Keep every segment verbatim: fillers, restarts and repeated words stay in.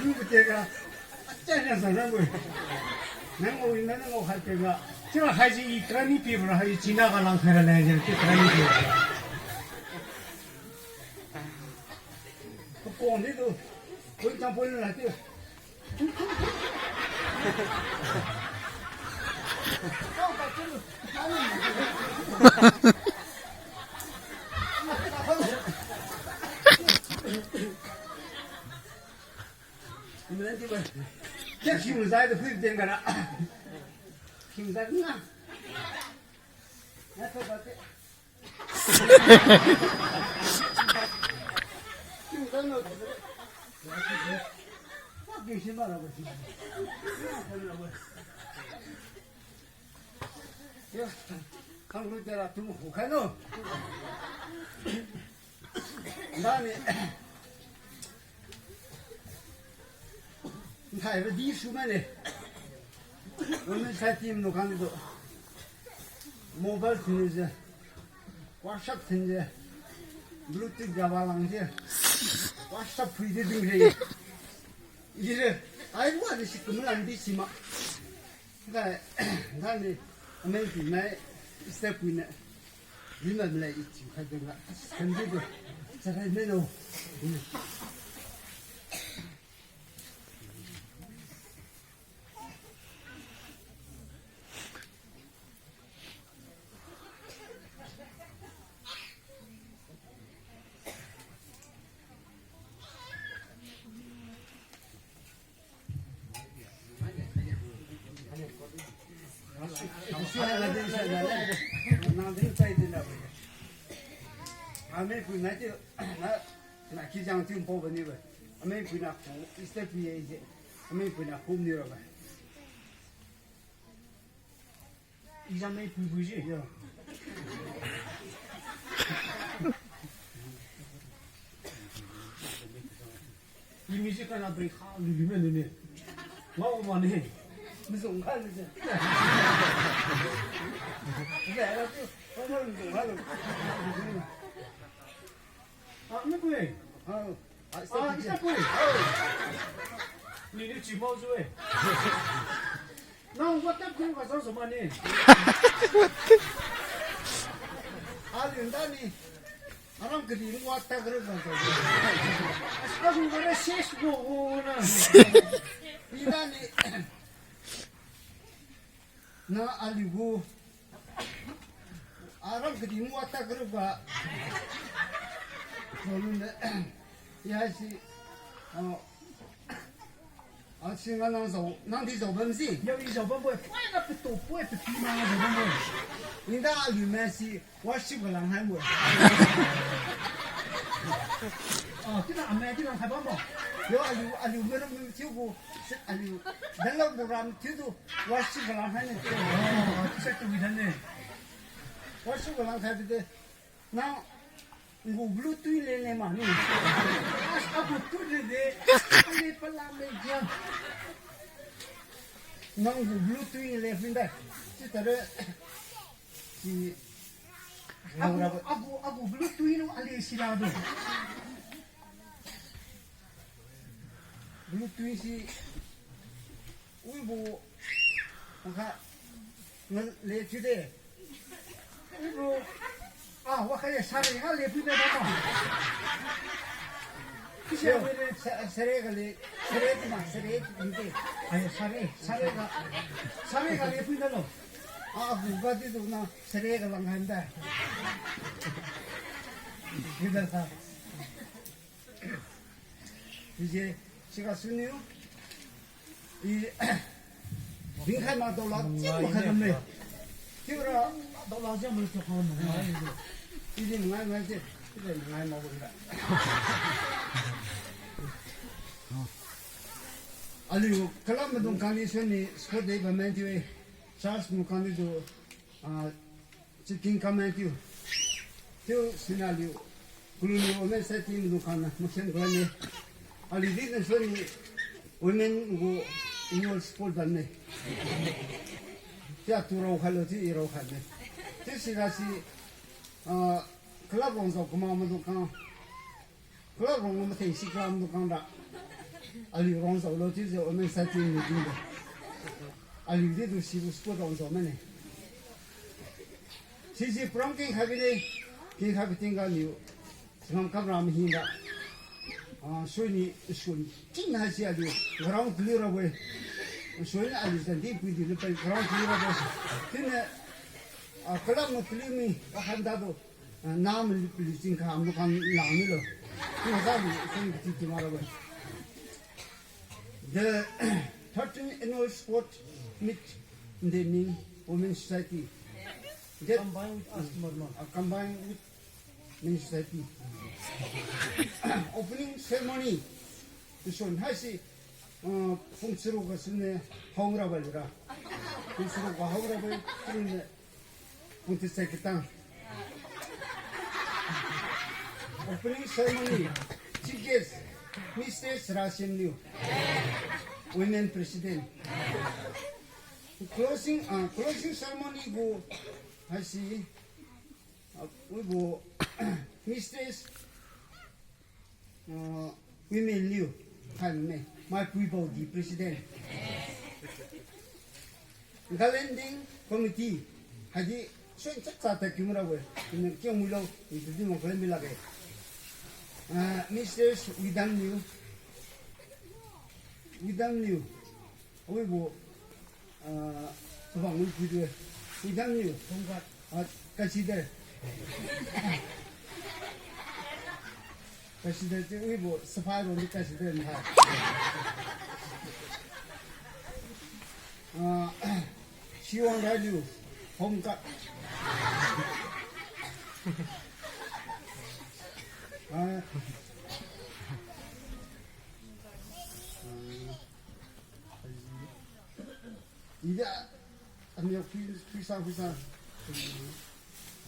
Lu kate ga, acha na sa na bo. Nang o ina nang o hai pe ga. Chira hai ji i training pi bra hai China ga lang khai ra le ji training pi. Ko ni tu. Ko chang po na ti. Kya sim zai de phui den ga na. Sim zai na. Na to ba te. Sim zai no. Wa ki sim ba na ba. Yo, kang lu tera tu hu khai no. Ndani. Nthai ba di su mane. Women side team no kang tu. Mobile thin je. WhatsApp thin je. Bluetooth ga ba lang je. WhatsApp phui de ding je. Ire. Ai wa de si kum lam di si ma. Dai, dani, ameng pi nai, step pi nai. Lima mlai i chiu khai dong la. Kan di do. Sarai meno. Ameng pui nai ti, na, na kijang ti mpao bani ba. Ameng pui na ku, step pi ye je. Ameng pui na ku ni ra ba. Exam mai pui pui ji. Yo. I music kana bri kha lu lu me lu ne. Ngao ma ne. Mzung kha lu je. Ya, ya, tu. Kau mzung kha lu. Ah, ni pui. Ah, ah, isa pui. Ni ni chi mau ju e. Nang WhatsApp group ga zao zao mane. Aliu ndani. Aram kadi WhatsApp group ga zao. Asta gu ga ses go go na. Indani. Na aliu gu. Aram kadi WhatsApp group ga. Zao lu ne. Ya si. Ah. Ah, si nga nang zao, nang di zao bam si. Yo, i zao bam bo, poi na peto, poi peti ma zao bam bo. Inda aliu ma si worship ga lang hai bo. Ah, tina ame, tina hai bam bo. Yo, aliu, aliu meram thiu gu, aliu, dan lo bo ram thiu tu, worship ga lang hai ne. Oh, tu sa tu wi dan ne. Worship ga lang hai de. Nang, ngu blue tui le le ma ni. As, agu tu le de. Ale pala me jam. Nang ngu blue tui le phin da. Si tare. Si. Agu, agu, agu blue tui no ale si la do. Blue tui si. Ui bu. Maka. Ngan le tui de. Bro. Ah, wa kaya sare ga le pui de ba ma. Kisi ya, wele. Sa-, sare ga le, sare ti ma, sare ti de. Ayo, sare, sare ga, sare ga le pui de lo. Ah, agu ga di tu na, sare ga lang han da. Di da sa. Ije, siga suniu. I, dingkhai ma daola, chiu makhai lamle. Chiura, daola jiu malu chiu khang mangai. Ije mangai ngai je, ije mangai ma wira. Aliu, kalam madung kani suni, sport day ba man tiu e. Church mu kani tu, ah, Chiking kaman tiu. Tiu sina aliu. Kuluniu women side team dung khana, masen gua ne. Aliu di na suni women gu annual sport dan ne. Tia tu rao khailo, tiu i rao khat ne. Tiu sira si, ah, club rong zao kuma madung khang. Club rong matheng si club dung khang da. Aliu rongzao lo chiujiu Women Society meeting de. Aliu di tu sibo support rongzao mane. Sisi program kengkhai bine, kengkhai bi tingga niu, changam kamra mahina. Ah, suini sun chin haisi aliu ground clear rabo-e. Suini aliu jan di pui di lu pai ground clear rabo-e. Chiune, ah, kalam ma clear mi, kahan dadu. Ah, nam li pili ching ka am kan lang ni lo. Tingga za li sun ti ti ma rabo-e. The thirteenth annual sport meet in the Ning Women Society. That, combined with us, Marma. Uh, combined with Women Society. Opening ceremony. Tuson haisi, uh, pung charuk ga sune hong ra ba lura. Pung charuk ga hong ra ba sune Pung tisai katang. Opening ceremony, Chief Guest, Mister Sera Siamliu, Women President. Closing, ah, closing ceremony gu, haisi, ah, wibo, Mister Ah, Women Liu, khaime, Maipuibodi President. Galending Committee, haidi, suan chapcha ta kiu mara we, kiu mui lo, ni tu di mong kalen bi lakge. Ah, Mistress Widam Liu, Widam Liu, Awibo, ah, tabang wi pui dui. Widam niu. Home guard. Ah, consider. Consider ti wibo saphai ro ni consider ni ha. Ah, Siwang Rai Liu. Home guard. Ah. Ida, ami pui, pui sa, pui sa.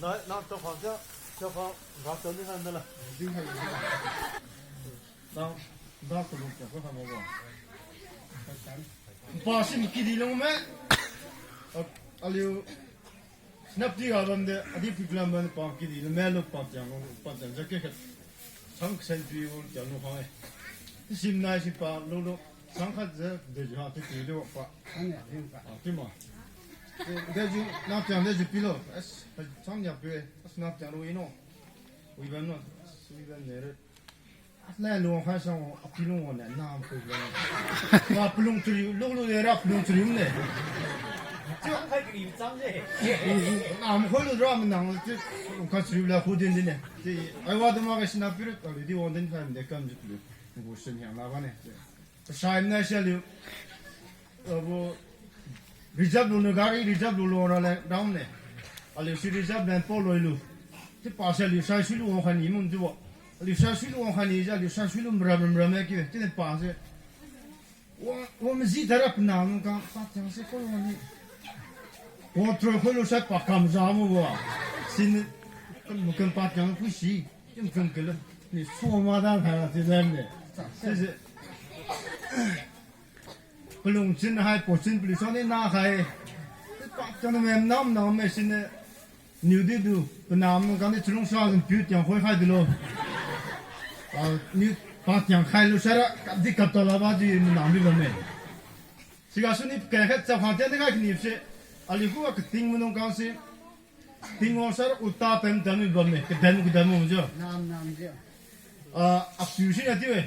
Na, na, to khang ja, to khang, ga to ni han da la. Di han. Na, da to lu ja ko khang mo. Pa sim kidi long me. A, aliu. Snap ti ga bam de, adi pui lam bam de pa kidi, na mel lo pa tiang, pa tiang ja ke khat. Sang ksen pi wo tiang lo khang e. Sim nai si pa lo lo. Sang khat ja, de ja, ti ti de pa. Ani, ani pa. Ah, ti ma. De ju, na tiang de ju pi lo. Es, sang ya pi, es na tiang lo ino. Wi bam no, wi bam ne re. Lai lung khai sang, api lung ne, nam kui lung. Wa palung churi, lung lung de ra palung churi ne. Nam khoi lu ra manang, ti, lung khai churi la khu din din ne. Ti, ai wa de ma ga sina piru, ta di wang din khai de kam ji pulu. Ngu sen hiang na ba ne. Sai na sia liu. Abo, reserve lu ne gari, reserve lu lu ra le, down ne. Aliu si reserve len po loi lu. Ti pa sia liu sai sui lu wang khani mun ti bo. Aliu sai sui lu wang khani ja, aliu sai sui lu mram mram mram ki. Ti ne pa se. Wa, wa maji tara pna mun ka, pa tiang se ko wang ni. Ko tro ko lu sai pa kam ja mo wa. Sin, kan, kan pa tiang pui si. Kim kan ke lu. Ni so ma dan ha ti dan ne. Ti se. Palung chin hai, po chin paliu sa ni na hai. Pa tiang mem nam nam me sin ne. Niu di du, panam kang di chalung sa zan piu tiang khoi khai di lo. Ah, niu pa tiang khai lu sara, kap di kap ta la ba di manam di lo me. Siga su ni pakai khat chap khang tiang di khai kini se. Aliu khu kating manung kang se. Tingwang sara uta pen dan mi bam me, kadan kadan mo jo. Nam nam jo. Ah, apiu si na ti we.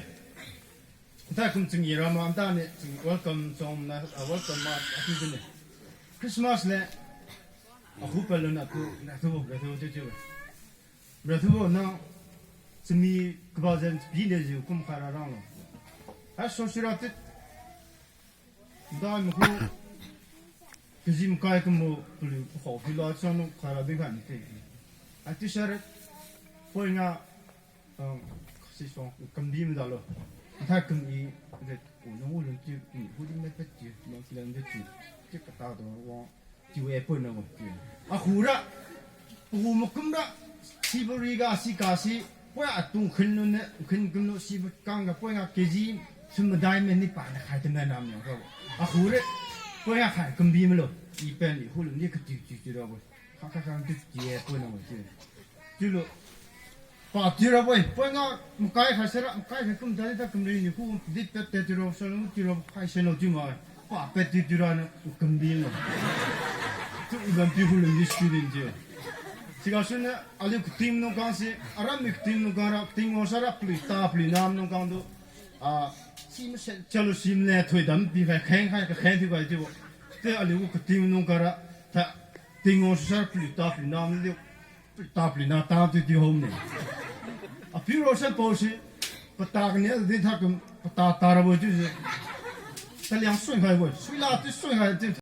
Nta kum ching ira ma, nta ne, ching welcome song na, ah, welcome ma, ati jin ne. Christmas le, akhu pa lun atu, na tu, na tu, tu, tu. Na tu, na, chami kaba jen pi ne jiu kum kha ra rang lo. Ha, so sira tit. Nta me khu, kajim kai kumo, pulu, khau, pulu, chang no, kha ra ding kha ni te. Ati sir, poi nga, Ang, si song, kambi ma dalo. Nthai kam i, de, o, nang u lun tiu, i, hu di me pet tiu, nang kilan de tiu, tiu kata do, wang, tiu e pun na wang tiu. Akhu ra, pu ma kum ra, sibo ri ga, si ka si, poi atung khun lun ne, khun kum lun sibo kang ga, poi nga K G, sum madai me ni pa na khai te me nam yang ra. Akhu re, poi nga khai kambi ma lo, i pen i, hu lun ni ka tiu tiu tiu ra bo. Kha kha kha, tiu tiu e pun na wang tiu. Tiu lo, Pa tiurabo-e, poi nga makai khai saira, makai khai kum tadi ta kamri niu khu di pet te tiura, sa lu tiura khai sailo chiu ma. Pa pet ti tiura niu kambi lo. Tu i bampiu khu lungdi student thiu. Sigasu niu aliu kating nung kang si, aram mi kating nung kang ra, kating wang saira paliu ta paliu nam nung kang tu. Ah, si mase chalu si mane thoidam pi khai kheng khai kakheng thiu khai chiubo. Te aliu gu kating nung kang ra, ta ting wang saira paliu ta paliu nam diu. Paliu ta paliu na ta tu ti hom ne. Apiu ro sa pao si, pata kania di tha kum, pata ta rabo chiu si. Taliang sui khai bo, suila ti sui khai ti.